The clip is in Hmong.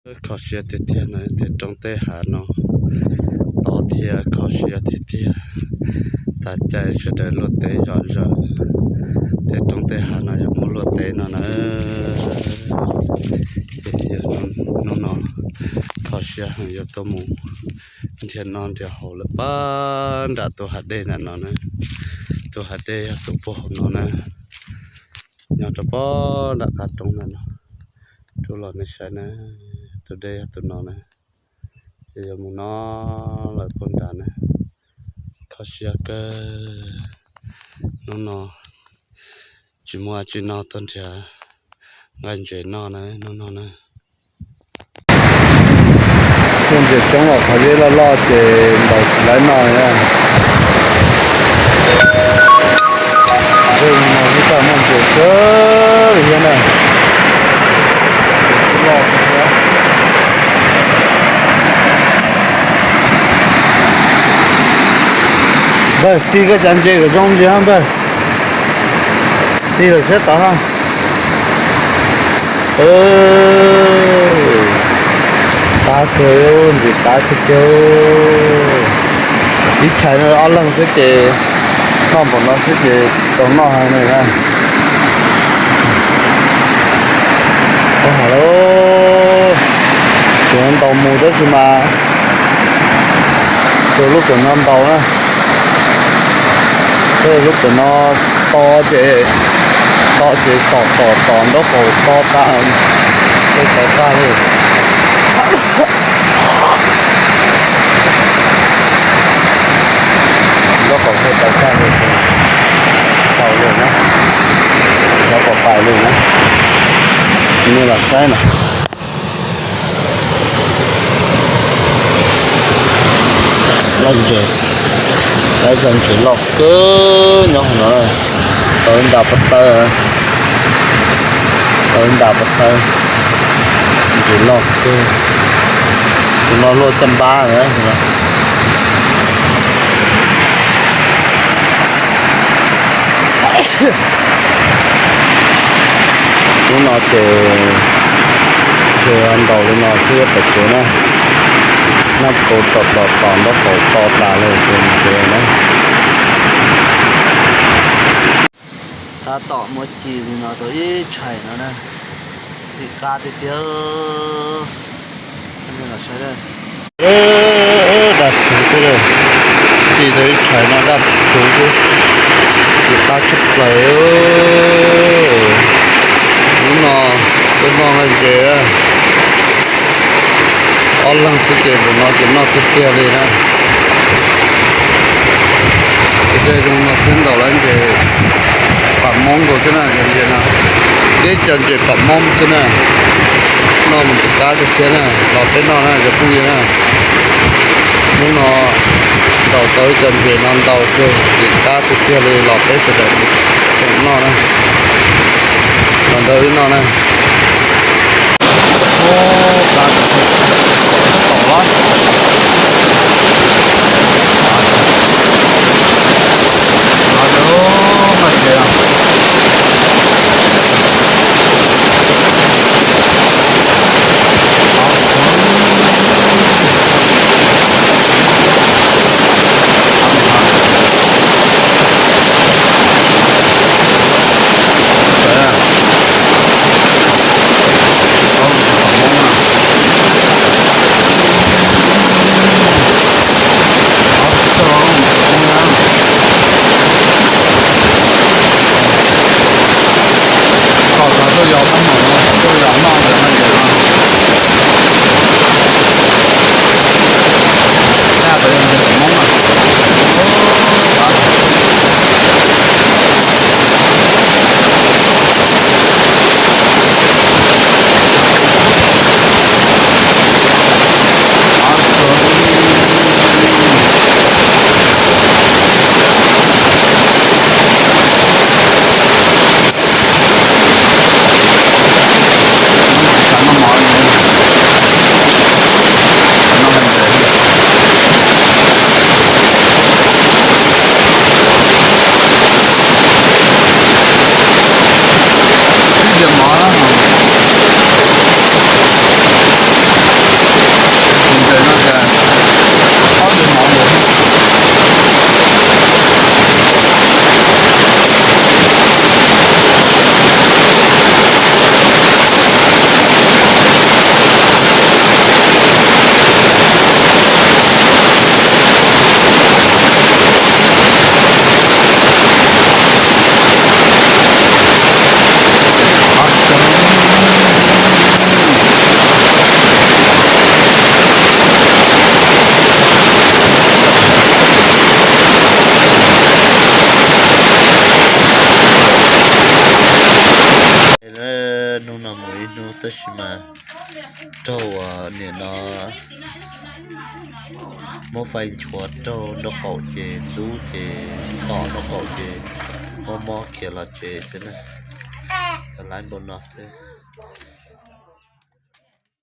Kho siab tiag tiag no, tej roob tej hav no tod thiab kho siab tiag tiag. Tag cai sawv daws luaj teb zom zaws, tej roob tej hav no yog muaj luaj teb no na. Ces yog hnub no kho siab heev, yuav tuaj mus nrhiav noj nrhiav haus lawm pab nram tus hav dej nram no na. Tus hav dej yog tus puag hauv no na, nyob rau pab nram qab roob nram no. Rub los nej saib na, tus dej yog tus no na. Ces yuav mus no lawm puag nrad na. Kho siab kawg, hnub no tsis muaj dab tsi noj, tuaj nrhiav nqaij ntses noj na hnub no na. Muaj ntses coob los qhov zeb loj loj ces ntaus tsis laib noj na. Ntsej no twb tau muaj ntses kawg li thiab na. Ntses twb loj kawg thiab. Npawg, tig koj cov ntses kom zoo ntsis hab npawg. Tig lawm sab tod hab. Qab kawg, ntses qab tiag tiag. Ib chais no ob leeg xwb ces noj npaum no xwb ces tau noj heev li na. Tau hais lawm, tseem ntaus mus tab sis mas tsuas lub pem no ntaus na. Lub pem no to ces, to ces tom tom tom nraub qaum to tas, tau tag li. Nraub qaum tau tag li, tau li na, nraub qaum pais li na. Nej los saib na. Laj ntses, laj ntses loj kawg nyob hauv no, tau ib nta pov tawb, tau ib nta pov tawb, ntses loj kawg. Tus no luaj caj npab na. Hnub no ces tsuas ntaus li no xwb yuav pais tsev na. Naj pau tom tom tom nraub qaum to tas li ces mus tsev na. Tab tom muab ci li no tau ib tshais no na, txim qab tiag tiag. Daj tsuv xwb, ci tau ib tshais no daj tsuv xwb, txim qab tshaj plaws. Hnub no tuaj noj nqaij ntses, ob leeg xwb ces npaum no ces noj tiag tiag li na. Ces zoo no xwb ntaus lawv ntses pam moob nkaus xwb na, cov ntses no, ib co ntses pam moob xwb na. Noj mus txim qab tiag tiag na, los peb noj na cov phooj ywg na. Hnub no ntaus tau ib co ntses no ntau kawg, txim qab tiag tiag li, los peb sawv daws koom noj na. Los nrog wb noj na. Tom los, tom los, Tab sis mas raug nim no muab fais nchuav raug nraub qaum ces ntub ces tom nraub qaum ces mob mob khiav los tsev xwb na. Tau laiv npaum no xwb.